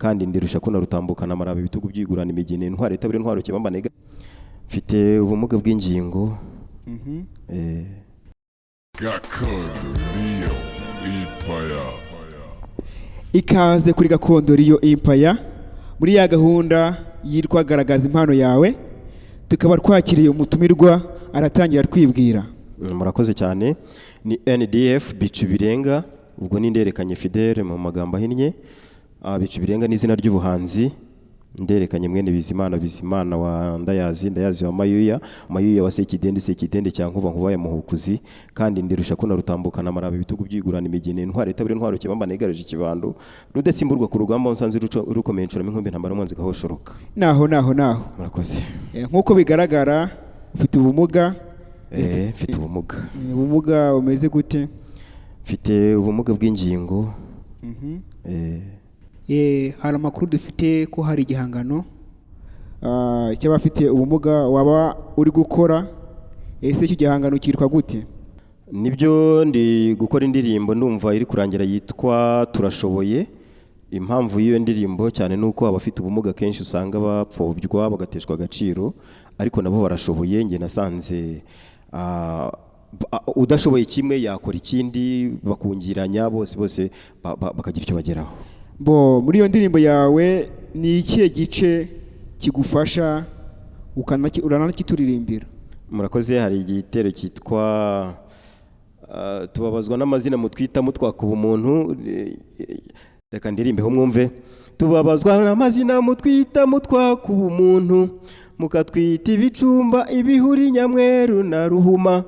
Kandi ndirusha ko narutambukana amaraba, ibitugu byigurana imigeni, intwari itabura intwaro kibambane. Mfite ubumuga bw'ingingo. Gakondo Real Empire. Ikaze kuri Gakondo Real Empire, muri ya gahunda yitwa Garagaza Impano Yawe. Tukaba twakiriye umutumirwa, aratangira twibwira. Murakoze cyane. Ni NDF Bicu Birenga, ubwo ni Nderekanye Fidele mu magambo ahinnye. Bicu Birenga ni izina ry'ubuhanzi. Nderekanye mwene Bizimana, Bizimana wa Ndayazi, Ndayazi wa Mayuya, Mayuya wa Sekidende, Sekidende cya Nkuba, Nkuba ya Muhukuzi. Kandi ndirusha ko narutambukana amaraba, ibitugu byigurana imigeni, intwari itabura intwaro kibambana igaruje ikibando, rudatsimburwa ku rugamba. Nsanze rukomeye, nshoramo inkumbi, ntambara umwanzi gahoshoroka. Naho naho naho. Murakoze. Nk'uko bigaragara ufite ubumuga. Mfite ubumuga. Ni ubumuga bumeze gute? Mfite ubumuga bw'ingingo. Hari amakuru dufite ko hari igihangano cy'abafite ubumuga waba uri gukora. Ese icyo gihangano cyitwa gute? Nibyo, ndi gukora indirimbo, ndumva iri kurangira, yitwa Turashoboye. Impamvu y'iyo ndirimbo cyane ni uko abafite ubumuga kenshi usanga bapfobwa, bagateshwa agaciro, ariko nabo barashoboye. Njye nasanze udashoboye kimwe yakora ikindi, bakungiranya bose bose bakagira icyo bageraho. Bo muri iyo ndirimbo yawe ni ikihe gice kigufasha, uranakituririmbira? Murakoze. Hari igitero cyitwa "Tubabazwa n'amazina mutwita mutwaka ubumuntu". Reka ndirimbeho mwumve. Tubabazwa n'amazina mutwita mutwaka ubumuntu, mukatwita ibicumba, ibihuri, nyamweru na ruhuma,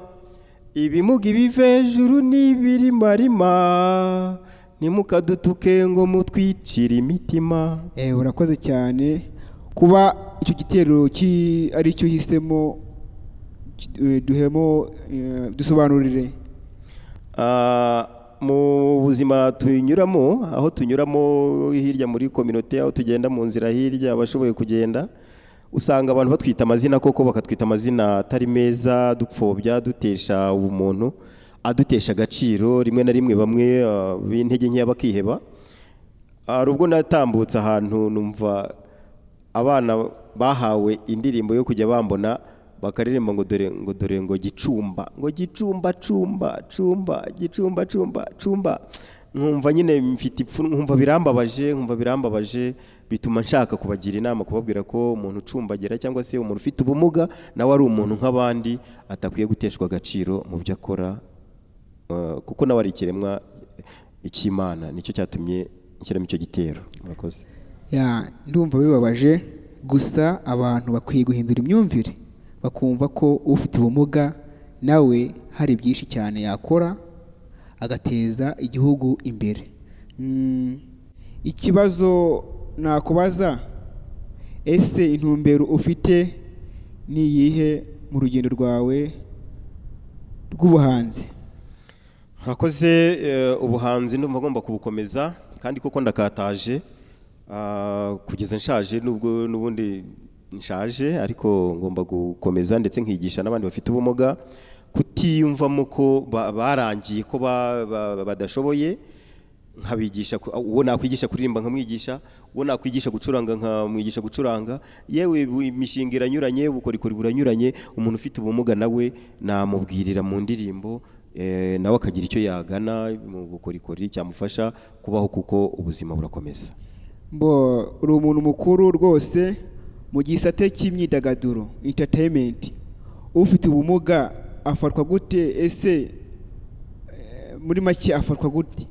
ibimuga, ibivejuru n'ibirimarima. Ntimukadutuke ngo mutwicire imitima. Urakoze cyane. Kuba icyo gitero ari cyo uhisemo, duhemo, dusobanurire. Mu buzima tunyuramo, aho tunyuramo hirya muri communauté, aho tugenda mu nzira hirya, abashoboye kugenda, usanga abantu batwita amazina koko, bakatwita amazina atari meza, dupfobya, dutesha ubumuntu, adutesha agaciro. Rimwe na rimwe bamwe b'intege nkeya bakiheba. Hari ubwo natambutse ahantu, numva abana bahawe indirimbo yo kujya bambona bakaririmba ngo "Dore", ngo "Dore", ngo "Gicumba", ngo "Gicumba cumba cumba gicumba cumba cumba". Nkumva nyine mfite ipfunwe, nkumva birambabaje, nkumva birambabaje. Bituma nshaka kubagira inama, kubabwira ko umuntu ucumbagira cyangwa se umuntu ufite ubumuga nawe ari umuntu nk'abandi, atakwiye guteshwa agaciro mu byo akora, kuko nawe ari ikiremwa cy'Imana. Nicyo cyatumye nshyiramo icyo gitero. Murakoze. Ya, ndumva bibabaje. Gusa abantu bakwiye guhindura imyumvire, bakumva ko ufite ubumuga nawe hari byinshi cyane yakora agateza igihugu imbere. Ikibazo nakubaza: ese intumbero ufite ni iyihe mu rugendo rwawe rw'ubuhanzi? Murakoze. Ubuhanzi ndumva ngomba kubukomeza, kandi koko ndakataje kugeza nshaje, nubwo n'ubundi nshaje, ariko ngomba gukomeza, ndetse nkigisha n'abandi bafite ubumuga kutiyumvamo ko barangiye, ko badashoboye. Nkabigisha uwo nakwigisha kuririmba nkamwigisha, uwo nakwigisha gucuranga nkamwigisha gucuranga. Yewe, imishinga iranyuranye, ubukorikori buranyuranye. Umuntu ufite ubumuga nawe namubwirira mu ndirimbo, nawe akagira icyo yagana mu bukorikori cyamufasha kubaho, kuko ubuzima burakomeza. Mbo uri umuntu mukuru rwose. Mu gisate cy'imyidagaduro, entertainment, ufite ubumuga afatwa gute? Ese muri make afatwa gute?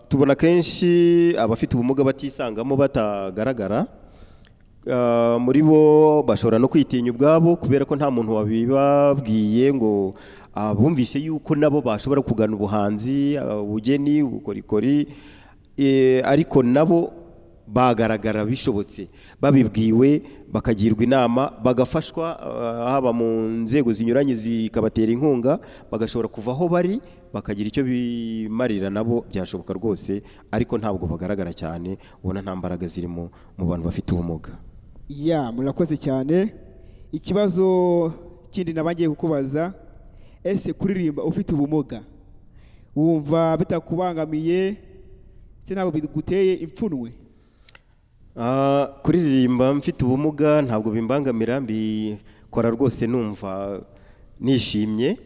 Tubona kenshi abafite ubumuga batisangamo, batagaragara. Muri bo bashobora no kwitinya ubwabo, kubera ko nta muntu wabibabwiye ngo bumvise yuko nabo bashobora kugana ubuhanzi, ubugeni, ubukorikori. Ariko nabo bagaragara bishobotse babibwiwe, bakagirwa inama, bagafashwa, haba mu nzego zinyuranye zikabatera inkunga, bagashobora kuva aho bari bakagira icyo bimarira. Nabo byashoboka rwose, ariko ntabwo bagaragara cyane, ubona nta mbaraga zirimo mu bantu bafite ubumuga. Ya, murakoze cyane. Ikibazo kindi nabangiye kukubaza: ese kuririmba ufite ubumuga wumva bitakubangamiye? Ese ntabwo biguteye ipfunwe? Kuririmba mfite ubumuga ntabwo bimbangamira, mbikora rwose numva nishimye,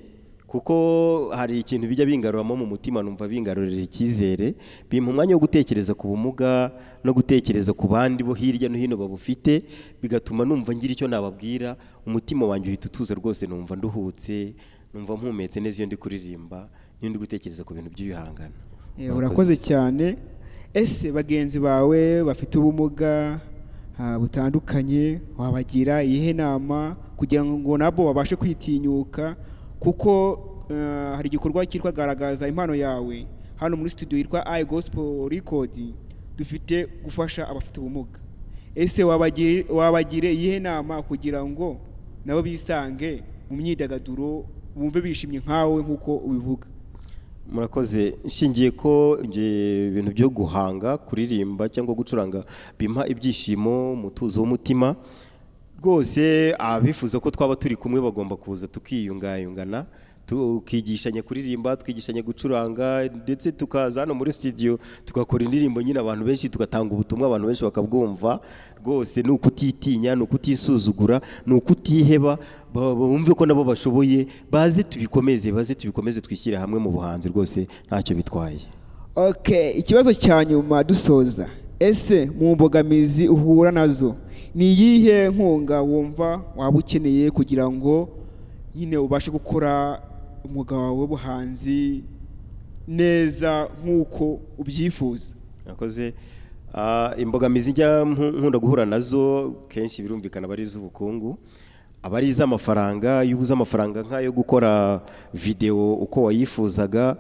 kuko hari ikintu bijya bingaruramo mu mutima, numva bingarurira icyizere, bimpa umwanya wo gutekereza ku bumuga no gutekereza ku bandi bo hirya no hino babufite, bigatuma numva ngira icyo nababwira, umutima wanjye uhita utuza rwose, numva nduhutse, numva mpumetse neza iyo ndi kuririmba, n'iyo ndi gutekereza ku bintu by'ibihangano. Urakoze cyane. Ese bagenzi bawe bafite ubumuga butandukanye wabagira iyihe nama kugira ngo nabo babashe kwitinyuka? Kuko hari igikorwa cyitwa Garagaza Impano Yawe hano muri studio yitwa I Gospel Record, dufite gufasha abafite ubumuga. Ese wabagira iyihe nama kugira ngo nabo bisange mu myidagaduro, bumve bishimye nkawe nk'uko ubivuga? Murakoze. Nshingiye ko nge ibintu byo guhanga, kuririmba cyangwa gucuranga bimpa ibyishimo, umutuzo w'umutima rwose, abifuza ko twaba turi kumwe bagomba kuza tukiyungayungana, tukigishanya kuririmba, twigishanya gucuranga, ndetse tukaza hano muri studio tugakora indirimbo nyine abantu benshi, tugatanga ubutumwa abantu benshi bakabwumva. Rwose ni ukutitinya, ni ukutisuzugura, ni ukutiheba, bumve ko nabo bashoboye, baze tubikomeze, baze tubikomeze, twishyire hamwe mu buhanzi, rwose ntacyo bitwaye. Okay, ikibazo cya nyuma dusoza. Ese mu mbogamizi uhura nazo, ni iyihe nkunga wumva waba ukeneye kugira ngo nyine ubashe gukora umwuga wawe w'ubuhanzi neza nk'uko ubyifuza? Murakoze. Imbogamizi njya nkunda guhura nazo kenshi birumvikana aba ari iz'ubukungu, aba ari iz'amafaranga. Iyo ubuze amafaranga nk'ayo gukora videwo uko wayifuzaga,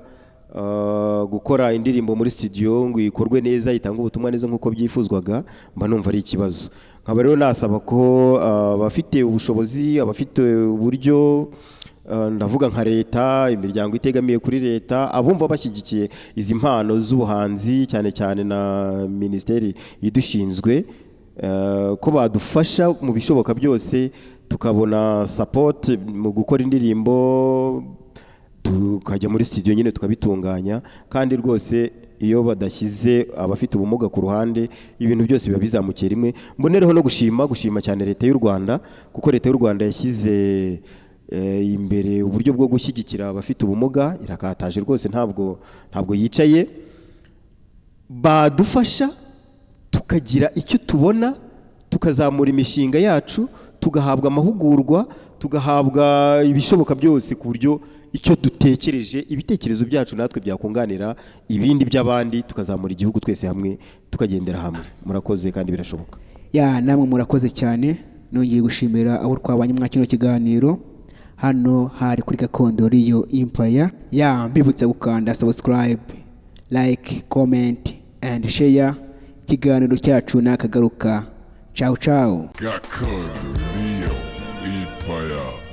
gukora indirimbo muri studio ngo ikorwe neza, itange ubutumwa neza nk'uko byifuzwaga, mba numva ari ikibazo. Nkaba rero nasaba ko abafite ubushobozi, abafite uburyo, ndavuga nka leta, imiryango itegamiye kuri leta, abumva bashyigikiye izi mpano z'ubuhanzi, cyane cyane na minisiteri idushinzwe, ko badufasha mu bishoboka byose tukabona support mu gukora indirimbo, tukajya muri studio nyine tukabitunganya. Kandi rwose iyo badashyize abafite ubumuga ku ruhande, ibintu byose biba bizamukiye rimwe. Mbonereho no gushima cyane leta y'u Rwanda, kuko leta y'u Rwanda yashyize imbere uburyo bwo gushyigikira abafite ubumuga, irakataje rwose, ntabwo yicaye. Badufasha tukagira icyo tubona, tukazamura imishinga yacu, tugahabwa amahugurwa, tugahabwa ibishoboka byose ku buryo icyo dutekereje, ibitekerezo byacu natwe byakunganira ibindi by'abandi, tukazamura igihugu twese hamwe, tukagendera hamwe. Murakoze, kandi birashoboka. Ya, namwe murakoze cyane. Nongeye gushimira abo twabanye mwa kino kiganiro. Hano hari kuri Gakondo Riyo Empire. Ya, mbibutsa gukanda subscribe, like, comment and share. Ikiganiro cyacu nakagaruka. Ciao ciao. Gakondo Leo Empire.